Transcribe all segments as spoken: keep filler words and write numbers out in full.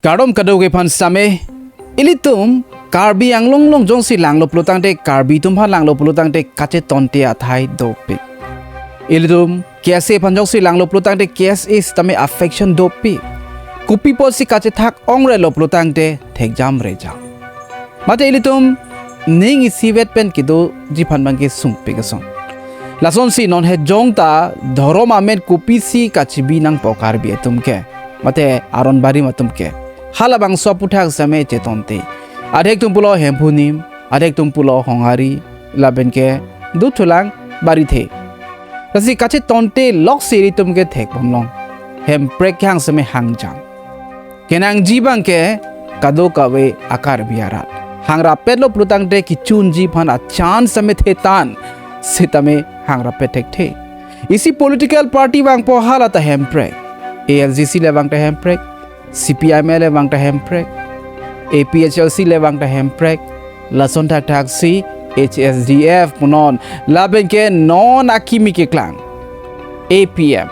Kardom kadokave aphan sitame, ilitum Karbi Anglong along jongsi langlo pulotangte, Karbi atum aphan langlo pulotangte kachetonte athai dopik. Ilitum K S A aphan jongsi langlo pulotangte K S A sitame affection dopik. Kopi apotsi kachethak ongre lo pulotangte thekjam rejam. Mate ilitum ning isivet pen kedoji aphan abangke sungpik ason. Lasonsi non hejong ta dhorom amen kopisi kachebi nangpo Karbi atum ke, mate aron barim atum ke. Halabangso aputhak sitame chetonte. Adhek atum pulo Hemphu Nim, adhek atum pulo Honghari, lapen ke dothulang Barithe. Lasi kachetonte loksi ilitum ke thekponlong. Hemprek kehang sitame hangjam. Kenangji abangke kadokave a-Karbi arat. Hangrap-etlo pulotangte kechunji aphan a-chance sitame thetan, sitame hangrap-et thekthe. Isi political party vangpo, hala ta hemprek. A L J C le vang ta hemprek, C P I M L le vang ta hemprek, A P H L C le vang ta hemprek, lason thakthaksi H S D F punon, lapen ke non akimi keklang A P M,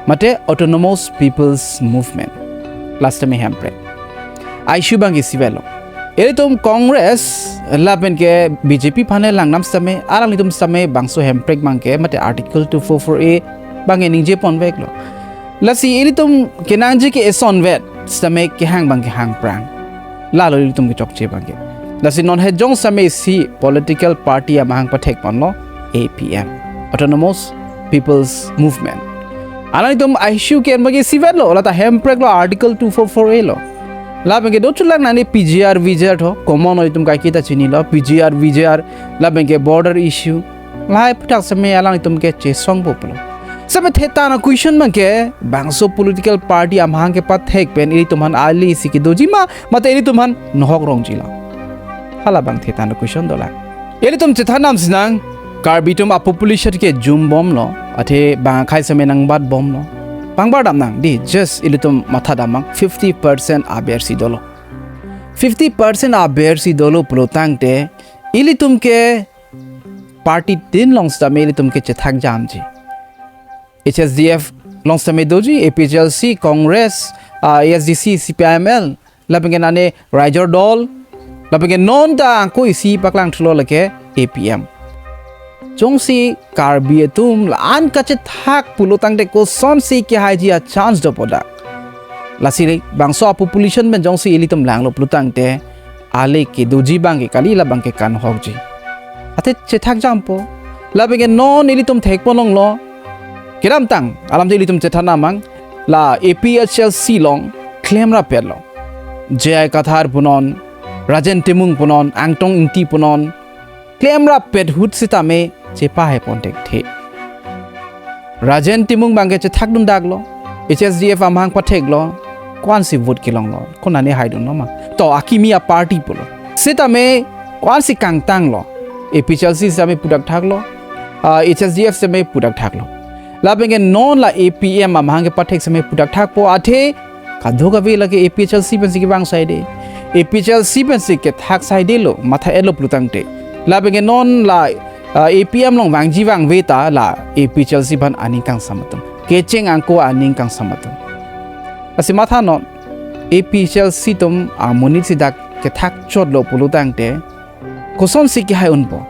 mate Autonomous People's Movement, la sitame hemprek. Issue abangke isivelo. Ilitum Congress lapen ke B J P aphan le langnam sitame, alanglitum sitame bangso hemprek abangke, mate Article two four four A abangke ningjeponveklo. Lasi ilitum kenangji ke esonvet sitame kehang abangke hangprang. Lalo ilitum kechokche abangke. Lasi non hejong sitame isi political party amahang pathekponlo, A P M, Autonomous People's Movement. Alanglitum issue ke abangke isivetlo, la ta hempreklo, Article two four four A lo. Lapen ke dothulang nani P G R, V G R tho, common ilitum kaiketa chinilo, P G R, V G R, lapen ke border issue. Lahai aputhak sitame alanglitum ke chesongpo pulo. Sitame thetan a-question abangke, bangso political party amahang kepathek pen ilitum aphan ali isi kedoji ma, mate ilitum aphan nohok rongji lo? Halabang thetan a-question dolang. Ilitum chethan damsinang, Karbi atum a-population ke jumbomlo, athe bang akhei sitame nangbatbomlo. Pangbar damnang dei, just ilitum matha damnang, fifty percent aber si dolo. Fifty percent aber si dolo pulotangte, ilitum ke party tin along sitame ilitum ke chethak jamji. H S D F along sitame doji, A P H L C, Congress, ah, A S D C, C P I M L, lapen ke nane Raijor Dol, lapen ke non ta angko isi paklangthulo lake A P M. Jongsi Karbi atum la-an kachethak pulotangte kosonsi kehaiji a-chance dopo dak? Lasi le bangso a-population pen jongsi ilitum langlo pulotangte, ali kedoji abangke kali, la abangke kanhokji. Athe chethak jampo. Lapen ke non ilitum thekponlonglo. Kedamtang alam te ilitum chethan damnang, la A P H L C along klemrappetlo. J I Kathar punon, Rajen Timung punon, Angtong Ingti punon, klemrappet ahut sitame chepahaipon thekthe. Rajen Timung abangke chethakdundaklo, H S D F amahang patheklo, ko-ansi vote kelonglo, konane haidunlo ma? To akimi a-party pulo. Sitame ko-ansi kangtanglo, A P H L C sitame pudakthaklo, ah, H S D F sitame pudakthaklo. Lapen ke non la A P M amahang kepathek sitame pudakthakpo, athe kadokave lake A P H L C pensi kevang saide. A P H L C pensi kethak saidelo, matha-etlo pulotangte. Lapen ke non la, ah, A P M along vangji vangve ta la A P H L C aphan aning kangsam atum. Kecheng angko aning kangsam atum. Lasi mathanon, A P H L C atum amonit si dak kethakchotlo pulotangte, kosonsi kehai unpo?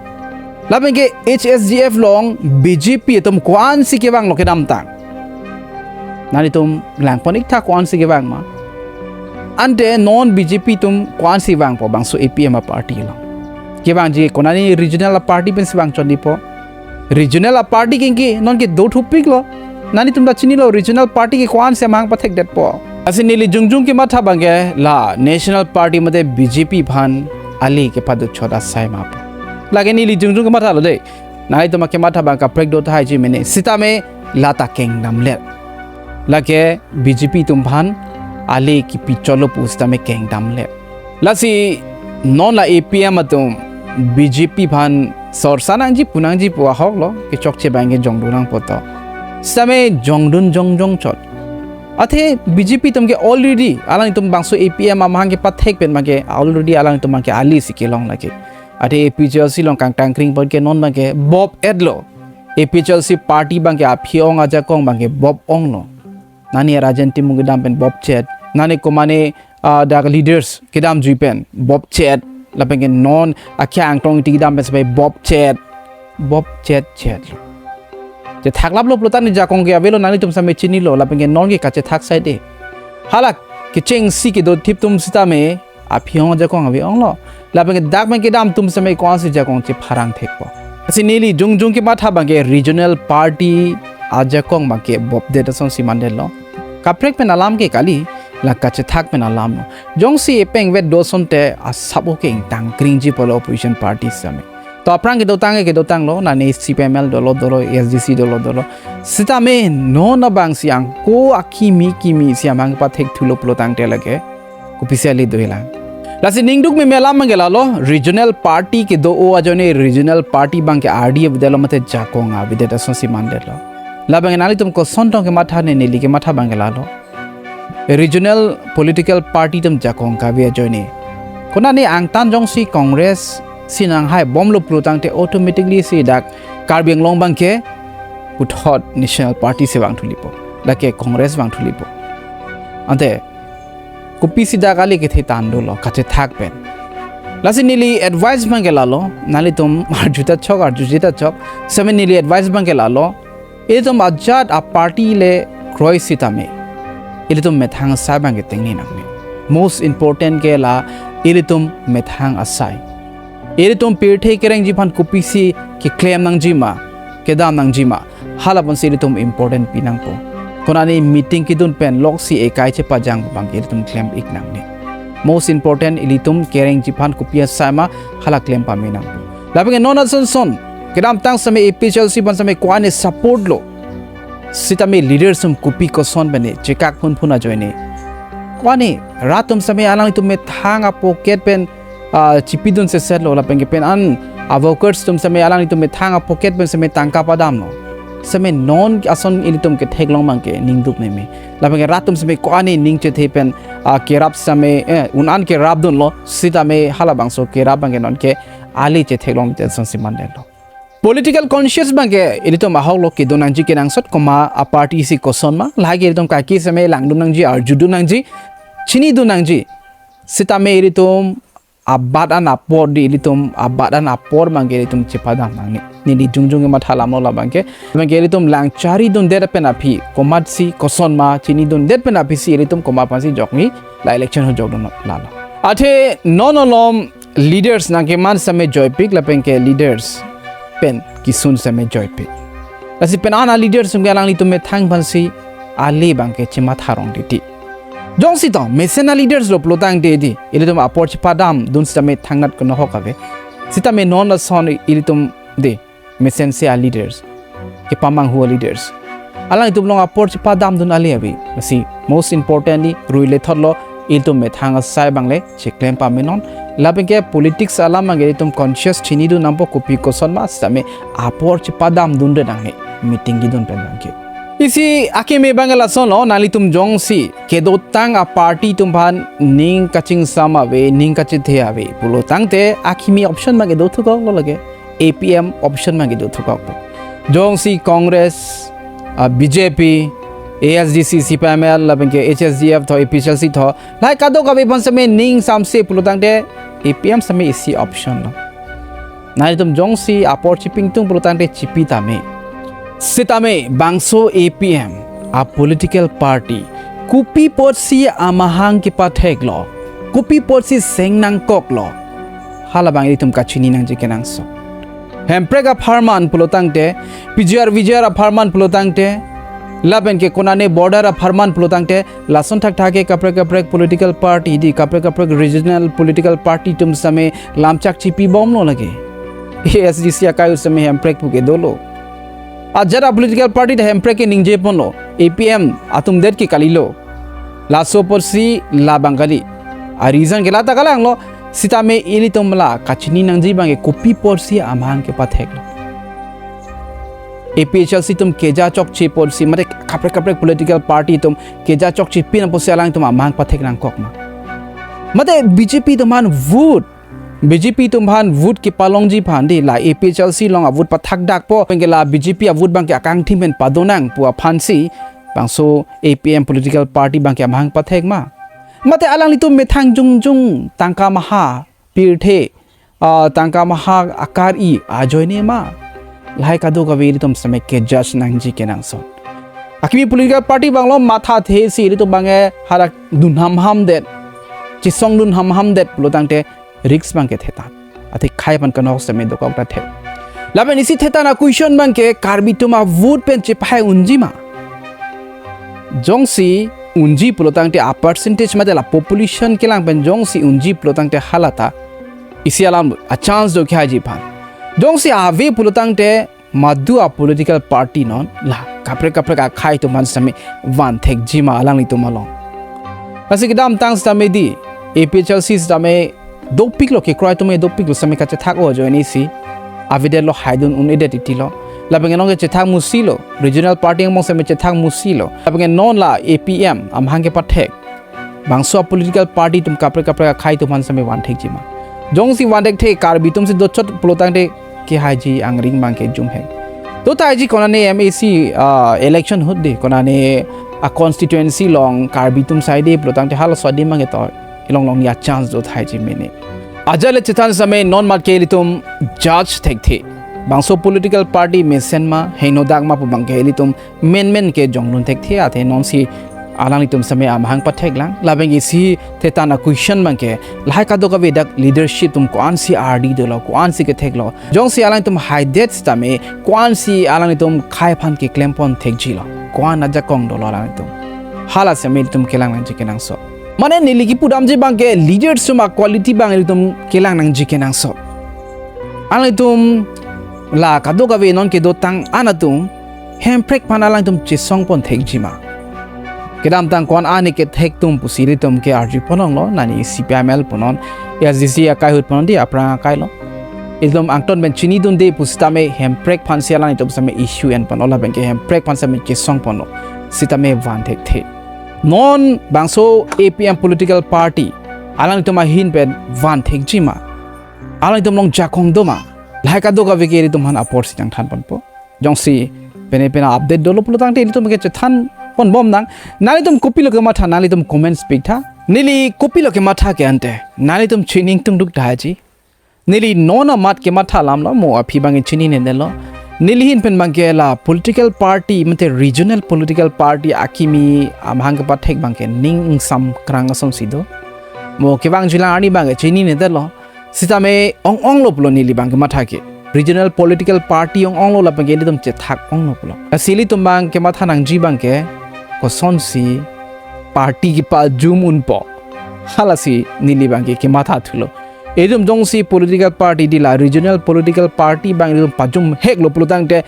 Lapen ke H S D F along B J P atum ko-ansi kevanglo kedamtang? Nanglitum langpon-iktha ko-ansi kevang ma. Ante non B J P atum ko-ansi vangpo bangso A P M a-party along? Kevangji konane regional a-party pensi vangchot dipo. Regional a-party kengki nonke dothupiklo. Nanglitum ta chinilo regional party ke ko-ansi amahang pathekdetpo. Lasi neli jongjong kematha abangke la national party mate B J P aphan ali kepadochot asai ma pu. Lake neli jongjong kemathalo dei. Nanglitum akematha abang kaprek do tahai ji mene. Sitame la ta kengdamlet. Lake B J P atum aphan ali kepichotlo pu sitame kengdamlet. Lasi non la A P M atum B J P aphan sorsa nangji pu nangji pu ahoklo, kechokche abangke jongdun nangpo to. Sitame jongdun jongjong chot. Athe B J P atum ke already alanglitum bangso A P M amahang kepathek pen abangke already alanglitum abangke ali si kelong lake. Athe A P H L C along kangtangkring apot ke non abangke bop-etlo. A P H L C party abangke aphi-ong ajakong abangke bop-onglo. Nani Rajen Timung kedam pen bopchet, nani komane ah, dak leaders kedamjui pen bop chet, lapen ke non akhei Angtong Ingti kedam pen sampai bop chet, bop chet chet lo. Chethak laplo pulote ne jakong ke avelo, nanglitum sampai chinilo, lapen ke non ke kachethak sai de. Hala kechengsi kedo thip atum sitame aphi ong ajakong ave onglo. Lapen ke dak pen kedam atum sampai ko-ansi jakong chepharang thekpo. Lasi neli jongjong kematha abang ke regional party ajakong abang ke bopdet asonsi mandetlo. Kaprek pen alam ke kali, la kachethak pen alam lo. Jongsi epeng vet do asonte asap-o ke ingtang kringji pulo opposition party sitame. To aphrang kedotang ke kedotanglo, nani C P I M L dolo dolo, A S D C dolo dolo. Sitame non abangsi angko akimi kimi si amang pathek thulo pulo tangte lake kopisi ale dolang. Lasi ningduk meme alam abang ke lalo, regional party kedo-o ajoine regional party abang ke ardi avedetlo mate jakong avedet asonsi mandetlo. Labang ke nanglitum koson tong kematha ne neli kematha abang ke lalo, regional political party atum jakong kave ajoine. Konane angtan jongsi Congress si nanghai bomlo pulo tangte automatically si dak Karbi Anglong abang ke puthot National Party si vang thulipo. Lake Congress vang thulipo. Ante kopisi dak ale kethe tando lo, kachethak pen. Lasi neli advice abang ke lalo, nanglitum arjuta chok, arjujita chok, sitame neli advice abang ke lalo, ilitum ajat a party le kroi sitame, ilitum methang asai abang ke tengne nangne. Most important ke la ilitum methang asai. Ilitum pirthe kerengji aphan kopisi keklem nangji ma, kedam nangji ma, hala aphansi ilitum important pi nangpo. Konane meeting kedun pen loksi ekai chepajang abang ke ilitum klem ik nangne. Most important ilitum kerengji aphan kopi asai ma, hala klem pame nangpo. Lapen ke non ason son kedamtang sitame A P H L C aphan sitame ko-an ne support lo. Sitame leaders atum kopi koson pen ne chekak phun phun ajoine. Ko-an ne rat atum sitame alanglitum methang a pocket pen, ah, chipidun seset lo, lapen ke pen an a workers atum sitame alanglitum methang a pocket pen sitame tangka padamlo. Sitame non ason ilitum ketheklong abang ke ningduk meme. Lapen ke rat atum sitame ko-an ne ning chethe pen, ah, kerap sitame, eh, un-an kerapdunlo, sitame hala bangso kerap abang ke non ke ale chetheklong mite asonsi mandetlo. Political conscious abang ke ilitum ahok lo, kedo nangji kenangsot, komat a party si koson ma, lahai ke ilitum kaike sitame langdun nangji, arjudun nangji, chinidun nangji. Sitame ilitum abat an apor di, ilitum abat an apor abang ke ilitum chepadam nangne. Neli jongjong kematha alam lo labang ke. Abang ke ilitum lang charidundet pen aphi, komatsi koson ma chinidundet pen aphisi ilitum komat aphansi jokni, la election ho jokdun lalo. Athe non alom leaders nangkeman sitame joipik, lapen ke leaders pen kisun sitame joipik. Lasi pen an a leaders atum ke alanglitum methang aphansi ale abang ke chematha rong titi. Jongsi to mesen a leaders lo pulo tangte di, ilitum apor chepadamdun sitame thangnat kono ahok ave. Sitame non ason ilitum de mesense a leaders, kepamanghu a leaders, alanglitum along apor chepadamdun ale ave. Lasi most importantly rui lethot lo, ilitum methang asai abang le cheklem pamenon. Lapen ke politics alam abang ke ilitum conscious chinidun nangpo, kopi koson ma sitame apor chepadamdunde nangne meeting kedun pen abang ke. Isi akeme abang ke lason lo, nanglitum jongsi kedotang a party atum aphan ning kachingsam ave, ning kachethe ave pulo tangte akimi option abang ke do thukok lo lake. A P M option abang ke do thukok po. Jongsi Congress, ah, B J P, A S D C, C P I M L, lapen ke H S D F tho, A P H L C tho, lahai kadokave aphan sitame ning samse pulo tangte A P M sitame isi option lo. Nanglitum jongsi apor chipingtung pulo tangte chipi tame. Sitame bangso A P M a political party kopi apotsi amahang kepathek lo, kopi apotsi seng nangkok lo, hala abang ilitum kachini nangji kenangsot. Hemprek apharman pulo tangte, P G R V G R apharman pulo tangte, lapen ke konane border apharman pulo tangte, lason thakthak ke kaprek kaprek political party di, kaprek kaprek regional political party atum sitame lamchak chipibomlo lake. A S D C akai sitame Hemprek pu ke dolo. Ajat a political party ta Hemprek ke ningjeponlo, A P M atum det ke kalilo. Laso apotsi labang kali. A reason ke lata kalanglo, sitame ilitum la kachini nangji abang ke kopi apotsi amahang kepathek lo. A P H L C atum keja chokche apotsi, mate kaprek kaprek political party atum keja chokche pin apotsi alangtum amahang pathek nangkok ma. Mate B J P atum aphan vote, B J P atum aphan vote kepalongji aphan di, la A P H L C along a vote pathakdakpo, penke la B J P a vote abang ke akangthim pen padonang pu aphansi bangso A P M political party abang ke amahang pathek ma. Mate alanglitum methang jongjong tangka maha pirthe, ah, tangka maha akar-i ajoine ma? Lahai kadokave ilitum seme ke judge nangji kenangsot. Akimi political party abang lo mathathe si ilitum abangke hadak dun hamham det, chesong dun hamham det pulo tangte risk abangke thetan. Athe khei aphan kanok seme dokok ta thek. Lapen isi thetan a-question abangke Karbi atum a-vote pen chepahai unji ma? Jongsi unji pulo tangte a-percentage mate la population kelang pen jongsi unji pulo tangte halata isi alam a-chance do khei ji aphan. Jongsi ave pulo tangte madu a-political party non la kaprek kaprek akhei atum aphan seme van thekji ma alanglitum along? Lasi kedamtang sitame di, A P H L C sitame dopiklo, kekroi atum dopiklo seme kachethak o ajoine si avedetlo, haidun un-edet titilo. Lapen ke non ke chethak musilo, regional party angbong seme chethak musilo. Lapen ke non la A P M amahang kepathek bangso a-political party atum kaprek kaprek akhei atum aphan seme van thekji ma? Jongsi van thekthe, Karbi atum si dochot pulo tangte kehaiji angring abangke jumhek. To tahai ji konane M A C, ah, election ahut de, konane a-constituency along Karbi atum sai de pulo tangte halaso adim abangke to ilong long ya chance do tahai ji mene. Ajat le chethan seme non mat ke ilitum judge thekthe. Bangso political party mesen ma, henodak ma pu abangke ilitum menmen ke jonglun thekthe, athe nonsi alanglitum seme amahang patheklang. Lapen ke isi thetan a-question abangke lahai kadokave dak leadership atum ko-ansi ardi dolo, ko-ansi ketheklo. Jongsi alanglitum haidet sitame ko-ansi alanglitum khei aphan keklem pon thekjilo, ko-an ajakong dolo alanglitum? Hala seme ilitum kelang nangji kenangsot. Mane neli kipudamji abangke leaders atum a-quality abang ilitum kelang nangji kenangsot. Alanglitum la kadokave non kedotang an atum Hemprek aphan alanglitum chesong pon thekji ma? Kedamtang ko-an ani kethek atum pusi ilitum ke arju ponlonglo, nani C P I M L punon, A S D C akai ahut punon di, aphrang akai lo. Ilitum angton pen chinidunde pusitame Hemprek aphansi alanglitum seme issue en ponlo, lapen ke Hemprek aphan seme chesong ponlo. Sitame van thekthe. Non bangso A P M political party alanglitum ahin pen van thekji ma? Alanglitum along jakong do ma? Lahai kadokave ke ilitum aphan apor si changthan ponpo. Jongsi pene pene update dolo pulo tangte ilitum ke chethan ponbom nang. Nanglitum kopilo kematha, nanglitum comments piktha. Neli kopilo kematha ke ante nanglitum chini ingtungduk tahai ji. Neli non amat kematha alam lo, mo aphi abangke chininedetlo. Neli ahin pen abangke la political party mate regional political party akimi amahang kepathek abangke ning ingsam krang asonsi do. Mo kevangjilang arni abangke chininedetlo. Sitame ong-onglo pulo neli abang kematha ke. Regional political party ong-onglo lapen ke ilitum chethak onglo pulo. Lasi ilitum abang kematha nangji abangke kosonsi party kepajum unpo, halasi neli abangke kematha thulo. Ilitum jongsi political party di la regional political party abang ilitum pajumheklo pulo tangte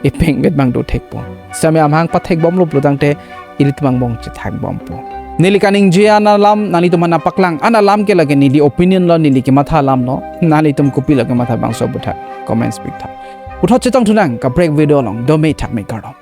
epeng bet abang dothekpo. Sitame amahang pathekbomlo pulo tangte ilitum angbong chethakbompo. Neli kaningje an alam nanglitum aphan paklang an alam ke lake neli opinion lo, neli kematha alam lo. Nanglitum kopilo kematha bangso aputhak comments piktha. Puthot chetongthu nang kaprek video along, dome thakme kardom.